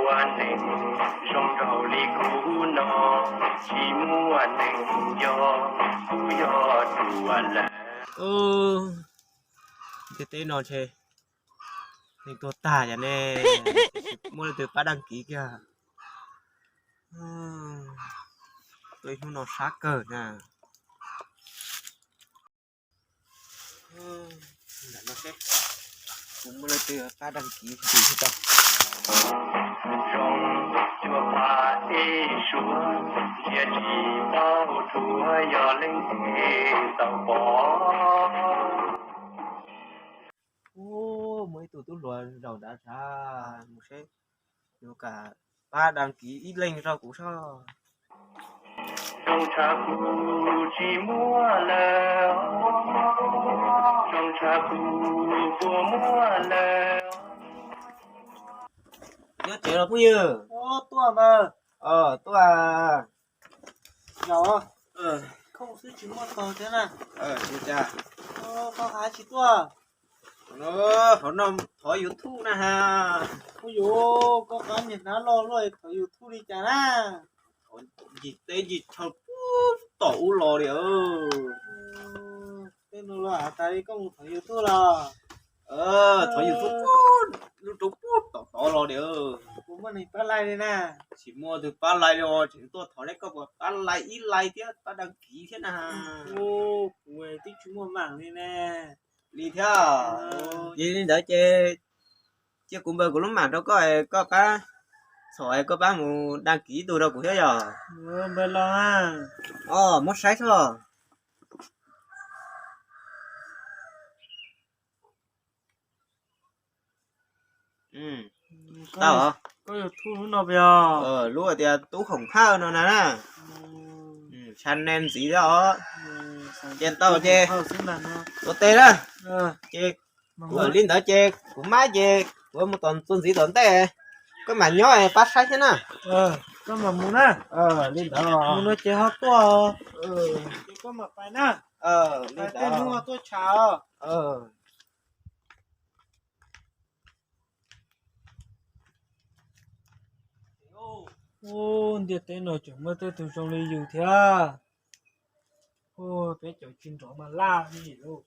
Ua neeg zoo nraug li kuv no, tsis muaj neeg yog, kuv yog dua lawm. Ntiaj teb no ntshe neeg tuag tag yam ne, muaj leej twg pab đăng ký kiag. Tuaj ib hnub no sab kawg na. Ntawm no seb kuv muaj leej twg pab đăng ký ntxiv xwb tau. Zoo cuag pha ej suav, ntsia tsis tau tsuav yog leej twg tau pom. Ub, muaj ib tug tub hluas zaum nrad sav, mus seb nws kam pab đăng ký ib leeg rau kuv soj. Zoo tshav kuv tsis muaj lawm, zoo tshav kuv puas muaj lawm. Nyob tsev los phooj ywg? Tuaj mas. Tuaj. Yog, khoom xwb tsis muaj tog thiab na. Koj hais tsis tuaj? Hauv no thov YouTube na ha. Ua yuav koj qab niag hnab loj luaj thov YouTube li cas na? Thov ncig teb ncig chaw puag tom ub los li. Tej no los tas li koj mus thov YouTube los? Thov YouTube puag lub roob puag tom tod los li. Puas muaj neeg pab like li na? Tsis muaj tus pab like li os, tseem tuaj thov nej koj puas pab like ib like thiab pab đăng ký thiab na. Kuv twb tsis muaj mạng li ne. Li thiab. Yog li ntawd ces cia kuv npawg kuv lub mạng rau koj, koj pab txhom koj pab mus đăng ký ib tug rau kuv thiab yog? Npawg los. Os, muab saib soj. Tau. Koj YouTube lub no puas yog? Lub hais tias Tub Khoom Hawj no na. Channel ntxiv thiab os. Ces tau ces ua teb na. Ces kuv li ntawd ces kuv mab ces kuv mus tom txuas ntxiv tom ntej, koj mam nyob pab saib thiab na. Koj mam mus na. Li ntawd mus no ces ho tuaj. Ces koj mam pais na. Li ntawd tej hnub ho tuaj tsham os. Ub, ntiaj teb no tseem muaj tej tug zoo li yus thiab. Peb cov tsis nrov mas laj li lauj.